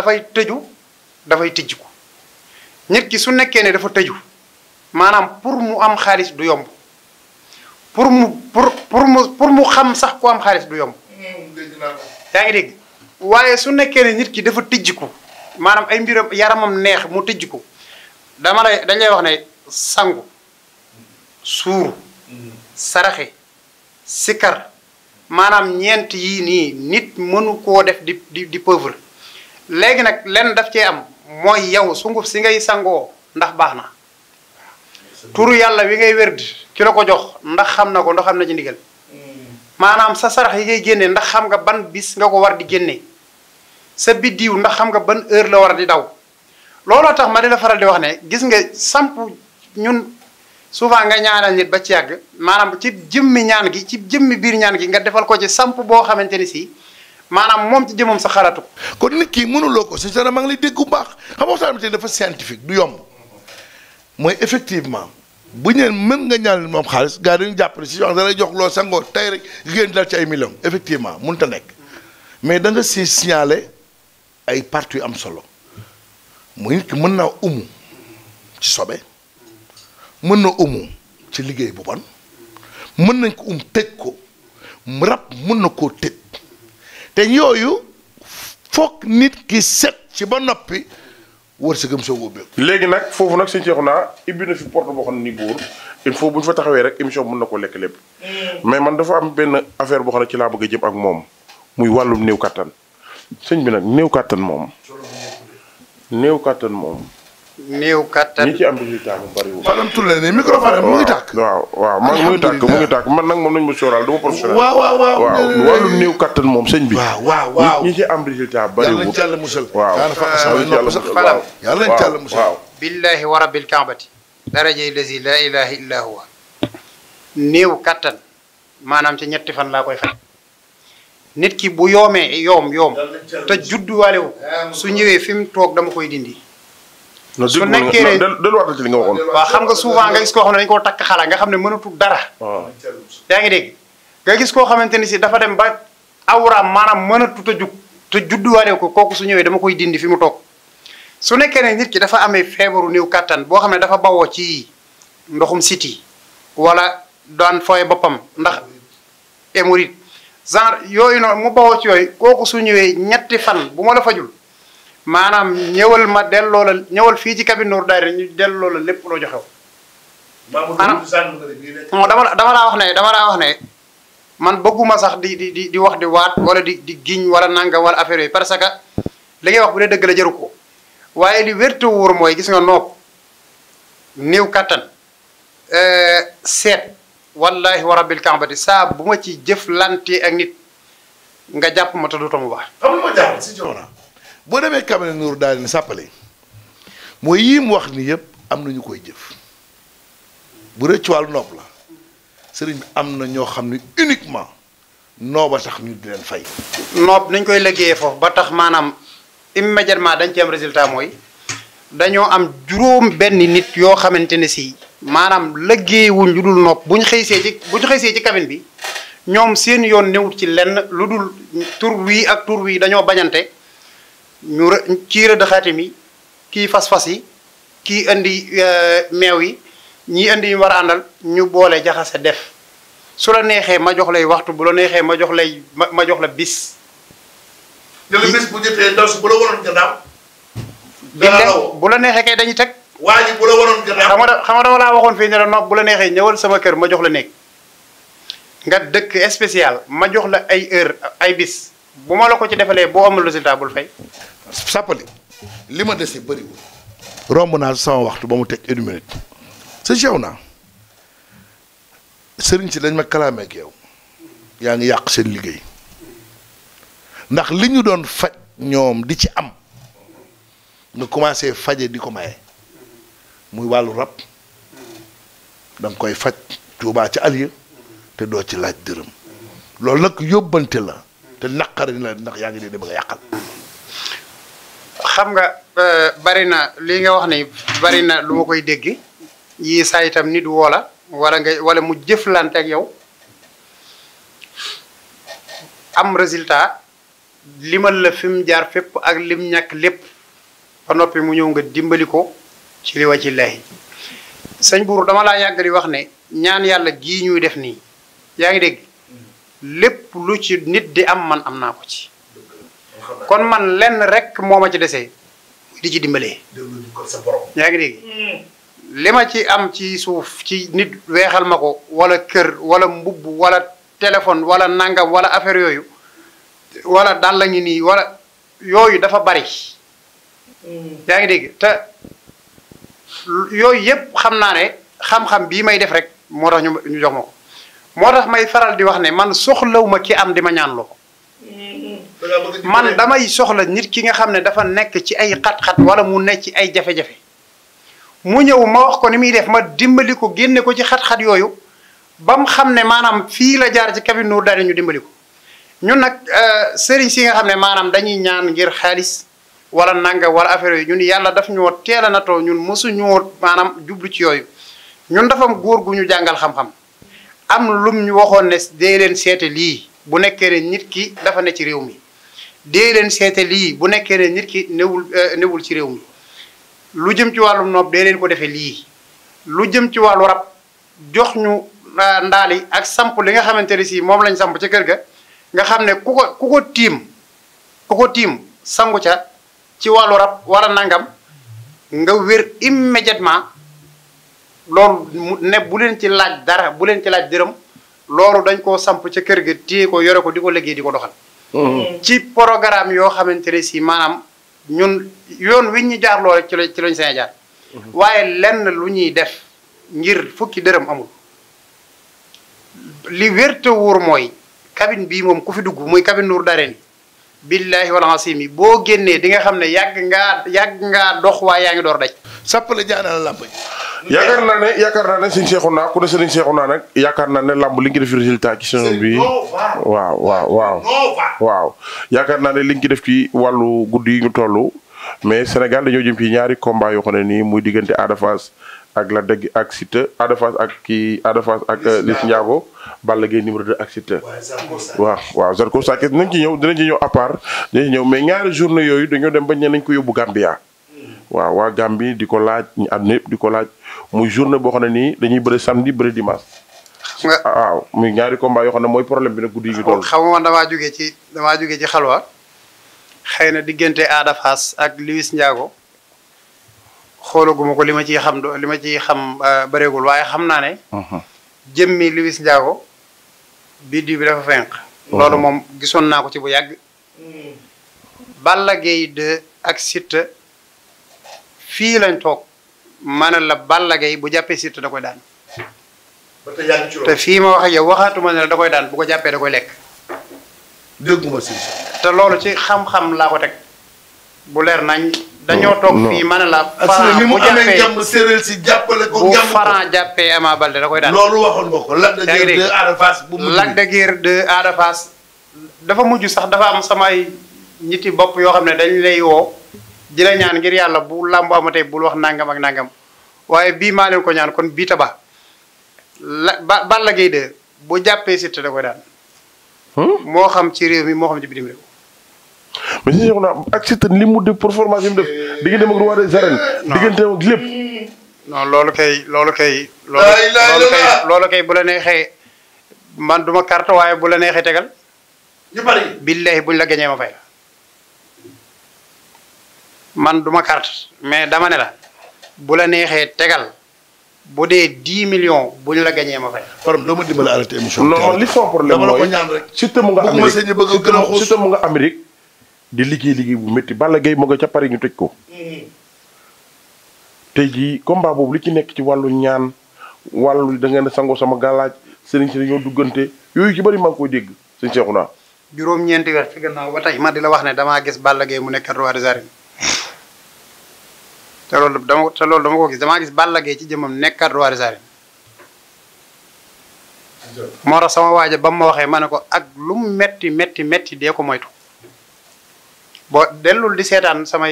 dafay tëju dafay tijjiku nit ki su nekkee ne dafa tëju maanaam pour mu am xaalis du yomb pour mu xam sax ku am xaalis du yomb. yaa ngi dégg waaye su nekkee ne nit ki dafa tijjiku maanaam ay mbiram yaramam neex mu tijjiku dañ lay wax ne sangu suuru saraxe sikar maanaam ñeent yii nii nit mënu koo def di pauvre léegi nag lenn daf cee am mooy yow sunguf si ngay sangoo ndax baax na turu yàlla wi ngay wérd ki la ko jox ndax xam na ko ndax xam na ci ndigal maanaam sa sarax yi ngay génnee ndax xam nga ban bis nga ko war di génnee sa biddiw ndax xam nga ban heure la war di daw looloo tax ma di la faral di wax ne gis nga samp ñun souvent nga ñaanal nit ba ci yàgg maanaam ci jëmmi ñaan gi ci jëmmi biir ñaan gi nga defal ko ci samp boo xamante ni si maanaam moom ci jëmam sa xalaatu ko. kon nit ki mënuloo ko si dara maa ngi lay dégg bu baax xam nga waxtaan bi dafa scientifique du yomb mooy effectivement bu ñu mën nga ñaanal moom xaalis gars yi dañu jàpp ne si wax da lay jox loo sangoo tey rek ngeen dal ci ay millions effectivement mënut a nekk mais da nga si signaler ay parties yu am solo mooy nit ki mën naa umu ci sobe mën na umu ci liggéey bu bon mën nañ ko tëj ko rab mën na koo tëj te yooyu foog nit ki set ci ba noppi wër sa gëm soo wóobeeku. léegi nag foofu nag sëñ Cheikhouna ibbi na fi porte boo xam ne nii góor il faut bu ñu fa taxawee rek émission mën na ko lekk lépp mais man dafa am benn affaire boo xam ne ci laa bëgg a jëm ak moom muy wàllum néew kattan sëñ bi nag néew kattan moom. néew kattan ñi ci am résultat bu bariwul. Fadam Touré ne microphone mu ngi tàkk. waaw man mu ngi tàkk man nag moom nañu ma sóoraal du ma professionnel. waaw wàllu néew kattan moom sëñ bi. waaw ñi ci am résultat bariwul. yàlla nañ ci yàlla musal. waaw yàlla nañ ci yàlla musal. waaw. billahi wa rabbil kaabati. darajay lazi la ilaha illa huwa. néew kattan maanaam ci ñetti fan laa koy faj. nit ki bu yoomee yoom te judduwaale wu su ñëwee fi mu toog dama koy dindi. su nekkee ne delluwaatal ci li nga waxoon. waaw xam nga souvent nga gis koo xam ne dañu koo takk xala nga xam ne mënatul dara. yaa ngi dégg nga gis koo xamante ni si dafa dem ba awraam maanaam mënatut a jug te judduwaale ko kooku su ñëwee dama koy dindi fi mu toog su nekkee ne nit ki dafa amee feebaru néew kattan boo xam ne dafa bawoo ci ndoxum siti wala daan fooye boppam ndax hémorroïde genre yooyu noonu mu bawoo ci yooyu kooku su ñëwee ñetti fan bu ma la fajul maanaam ñëwal ma delloo la ñëwal fii ci cabine Nour Daayira ñu delloo la lépp loo joxew maanaam dama laa wax ne man bëgguma sax di wax di waat wala di giñ wala nanga wala affaire yooyu parce que li ngay wax bu dee dëgg la jaru ko waaye li wérte wóor mooy gis nga noob néew kattan seet wallahi wa rabbil kaabati saa bu ma ci jëflante ak nit nga jàpp ma te dootoo mu baax. xam nga ma jàpp si Cheikhouna boo demee cabinet Nour Daayira sàppale mooy yii mu wax ni yëpp am na ñu koy jëf bu dee ci wàllu noob la sëriñ bi am na ñoo xam ne uniquement nooba tax ñu di leen fay. noob nañ koy liggéeyee foofu ba tax maanaam immédiatement dañ ci am résultat mooy dañoo am juróom benn nit yoo xamante ne si maanaam liggéeyewuñ lu dul noob bu ñu xëysee ci cabine bi ñoom seen yoon newut ci lenn lu dul tur wii ak tur wii dañoo bañante. kii rëdd xaatim yi kii fas-fas yi kii indi meew yi ñii indi ñu war a àndal ñu boole jaxase def su la neexee ma jox lay waxtu bu la neexee ma jox la bis. jël bis bu jotee ndaw si bu la waroon gannaaw. bu la neexee kay dañuy teg. waa ji bu la waroon gannaaw. xam nga dama laa waxoon fii ne la nopp bu la neexee ñëwal sama kër ma jox la néeg nga dëkk spécial ma jox la ay heure ay bis bu ma la ko ci defalee boo amul résultat bul fay. sàppali li ma dese bëriwul. romb naa sama waxtu ba mu teg une minute. sa Cheikhouna sëriñ si dañ ma kalaamee ak yow yaa ngi yàq seen liggéey ndax li ñu doon faj ñoom di ci am nga commencé faje di ko maye muy wàllu rab da nga koy faj Tuubaa ci Aliya te doo ci laaj dërëm loolu nag yóbbante la te naqari la ndax yaa ngi dee bëgg a yàqal. xam nga bari na lii nga wax ni bari na lu ma koy dégg yii saa itam nit woola wala mu jëflante ak yow am résultat limal la fi mu jaar fépp ak lim ñàkk lépp ba noppi mu ñëw nga dimbali ko ci li wa ci lay sëñ Buur dama laa yàgg di wax ne ñaan yàlla gii ñuy def nii yaa ngi dégg lépp lu ci nit di am man am naa ko ci kon man lenn rek moo ma ci desee di ci dimbalee yaa ngi dégg li ma ci am ci suuf ci nit weexal ma ko wala kër wala mbubb wala téléphone wala nangam wala affaire yooyu wala daal la ngi nii wala yooyu dafa bari yaa ngi dégg te yooyu yëpp xam naa ne xam-xam bii may def rek moo tax ñu jox ma ko moo tax may faral di wax ne man soxlaw ma ki am di ma ñaan loo man damay soxla nit ki nga xam ne dafa nekk ci ay xat-xat wala mu nekk ci ay jafe-jafe mu ñëw ma wax ko ni muy def ma dimbali ko génne ko ci xat-xat yooyu ba mu xam ne maanaam fii la jaar ci Kabine Nour daal ñu dimbali ko ñun nag sëriñ si nga xam ne maanaam dañuy ñaan ngir xaalis wala nanga wala affaire yooyu ñun yàlla daf ñoo teel a natoo ñun mosuñoo maanaam jublu ci yooyu ñun dafa am góor gu ñu jàngal xam-xam am lum ñu waxoon ne dee leen seete lii bu nekkee ne nit ki dafa ne ci réew mi dee leen seete lii bu nekkee ne nit ki newul ci réew mi lu jëm ci wàllum noob dee leen ko defee lii lu jëm ci wàllu rab jox ñu ndaali ak samp li nga xamante ne si moom lañ samp ca kër ga nga xam ne ku ko tiim sangu ca ci wàllu rab wala nangam nga wér immédiatement loolu ne bu leen ci laaj dara bu leen ci laaj dërëm loolu dañ koo samp ca kër ga téye ko yore ko di ko liggéey di ko doxal ci programme yoo xamante ne si maanaam ñun yoon wi ñu jaar loole ci lañ seen jaar waaye lenn lu ñuy def ngir fukki dërëm amul li wér te wóor mooy cabine bii moom ku fi dugg muy Kabine Nour Darayni billahi wal asimi boo génnee di nga xam ne yàgg ngaa dox waaye yaa ngi door daj sappale jaanal lamb yaakaar naa ne sëñ Cheikhouna ku ne sëñ Cheikhouna nag yaakaar naa ne lamb li ngi def résultat ci saison bi waaw yaakaar naa ne li ngi def ci wàllu guddi yi ñu toll mais Sénégal dañoo jëm ci ñaari combat yoo xam ne nii muy diggante Ada Fass ak la dëgg ak Siteu Ada Fass ak Liss Ndiago Balla Gaye numéro 2 ak Siteu waaw Zarko Sakess dinañ ci ñëw à part dinañ ci ñëw mais ñaari journée yooyu dañoo dem ba nañ ko yóbbu Gambia waaw waa Gambie di ko laaj ñu àdduna yëpp di ko laaj muy journée boo xam ne nii dañuy bëri samedi bëri dimanche waaw muy ñaari combat yoo xam ne mooy problème bi nag guddi yi ñu toll xam nga man damaa jógee ci xalwa xëy na diggante Ada Fass ak Liss Ndiago xoolaguma ko li ma ciy xam bëreegul waaye xam naa ne jëmmi Liss Ndiago biddi bi dafa fenq loolu moom gisoon naa ko ci bu yàgg Balla Gaye 2 ak Siteu fii lañ toog ma ne la Balla Gaye bu jàppee Siteu da koy daan te fii ma wax ak yow waxaatuma ne la da koy daan bu ko jàppee da koy lekk dégguma si te loolu ci xam-xam laa ko teg bu leer nañ dañoo toog fii ma ne la Franc ni mu amee jàmm séeréer si jàppale ko bu Franc jàppee Ama Baldé da koy daan loolu waxoon nga ko Lac de Guiers 2 Ada Fass bu mujj Lac de Guiers 2 Ada Fass dafa mujj sax dafa am samay ñitti bopp yoo xam ne dañ lay woo di la ñaan ngir yàlla bu làmb amatee bul wax nangam ak nangam waaye bii maa leen ko ñaan kon bii taba Balla Gaye 2 bu jàppee Siteu da koy daan moo xam ci réew mi moo xam ci bitim réew mais si Cheikhouna ak Siteu li mu def performance yi mu def diggante ak roi des arènes diggante ak lépp non loolu kay bu la neexee man duma carte waaye bu la neexee tegal ñu bari billahi buñ la gañee ma fay man duma carte mais dama ne la bu la neexee tegal bu dee 10 millions buñ la gañee ma fay. Faram doo ma dimbali arrêté émission non man li sama problème mooy dama la ko ñaan rek. Siteu mu nga Amérique Siteu mu nga Amérique di liggéey bu métti Balla Gaye mu nga ca Paris ñu tëj ko. tey jii combat boobu li ci nekk ci wàllu ñaan wàllu da ngeen a sangoo sama gàllaaj sëriñ si dañoo duggante yooyu ci bëri maa ngi koy dégg sëñ Cheikhouna. juróom-ñeenti weer ci gannaaw ba tey ma di la wax ne damaa gis Balla Gaye mu nekk roi des arènes te loolu dama ko gis damaa gis Balla Gaye ci jëmmam nekkat roi des arènes moo tax sama waaja ba mu ma waxee ma ne ko ak lu mu metti dee ko moytu boo dellul di seetaan sama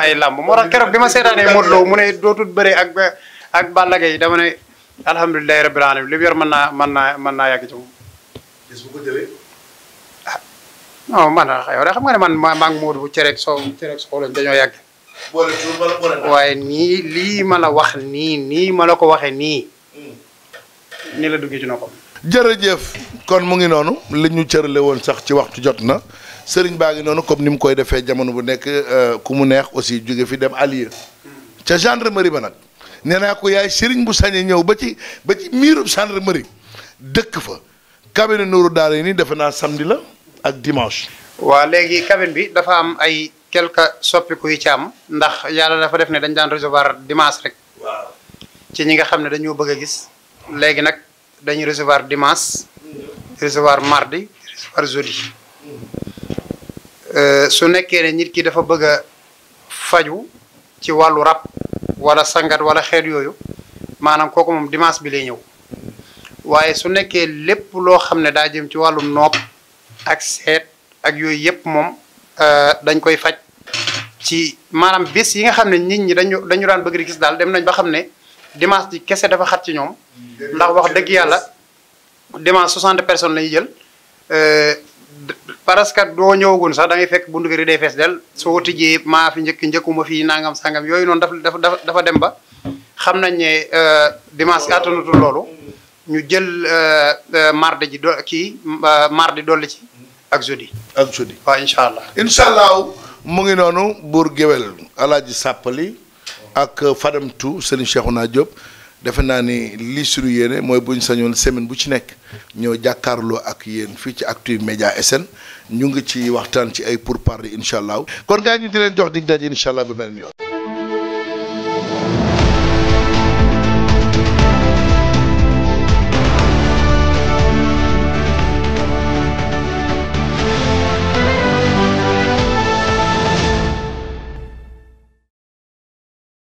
ay làmb moo tax keroog bi ma seetaanee Modou Lo mu ne dootul bëre ak Balla Gaye dama ne alhamdulilahi rabbil alamin li mu yor mën naa yàgg ci moom. gis bu ko jëlee. non man yow de xam nga ne man maa ngi Modou bu cereeg soow lañ dañoo yàgg. boole tuur wala boole. waaye nii lii ma la wax nii ma la ko waxee nii. ni la duggee ci noppam. jërëjëf kon mu ngi noonu li ñu cërale woon sax ci waxtu jot na sëriñ baa ngi noonu comme ni mu koy defee jamono bu nekk ku mu neex aussi jóge fi dem allié ca gendarmerie ba nag nee naa ko yaay sëriñ bu sañee ñëw ba ci miirub gendarmerie dëkk fa cabine Nourou Darayni defe naa samedi la ak dimanche. waa léegi cabine bi dafa am ay quelques soppiku yu ci am ndax yàlla dafa def ne dañ daan recevoir dimanche rek. waaw ci ñi nga xam ne dañoo bëgg a gis. léegi nag dañuy recevoir dimanche recevoir mardi recevoir jeudi su nekkee ne nit ki dafa bëgg a faju ci wàllu rab wala sangat wala xeet yooyu maanaam kooku moom dimanche bi lay ñëw waaye su nekkee lépp loo xam ne daa jëm ci wàllum nopp ak seet ak yooyu yëpp moom dañ koy faj ci maanaam bés yi nga xam ne nit ñi dañu daan bëgg di gis daal dem nañ ba xam ne dimanche ji kese dafa xat ci ñoom ndax wax dëgg yàlla dimanche 60 personnes la ñuy jël parce que doo ñëwagun sax da ngay fekk buntu kër yi day fees del soo tijjee maa fi njëkkuma fii nangam sangam yooyu noonu dafa dem ba xam nañ ne dimanche attanutul loolu ñu jël mardi ji mardi dolli ci ak jeudi. ak jeudi waaw incha allah. incha allah mu ngi noonu buur géwél Alaaji Sàppali ak Fadam tu Serigne Cheikhouna Diop defe naa ni lii suñu yéene mooy bu ñu sañoon semaine bu ci nekk ñoo jàkkaarloo ak yéen fii ci Actu Média SN ñu ngi ci waxtaan ci ay pourparlers incha allah kon gaa ñu di leen jox dig daje incha allah ba beneen yoon.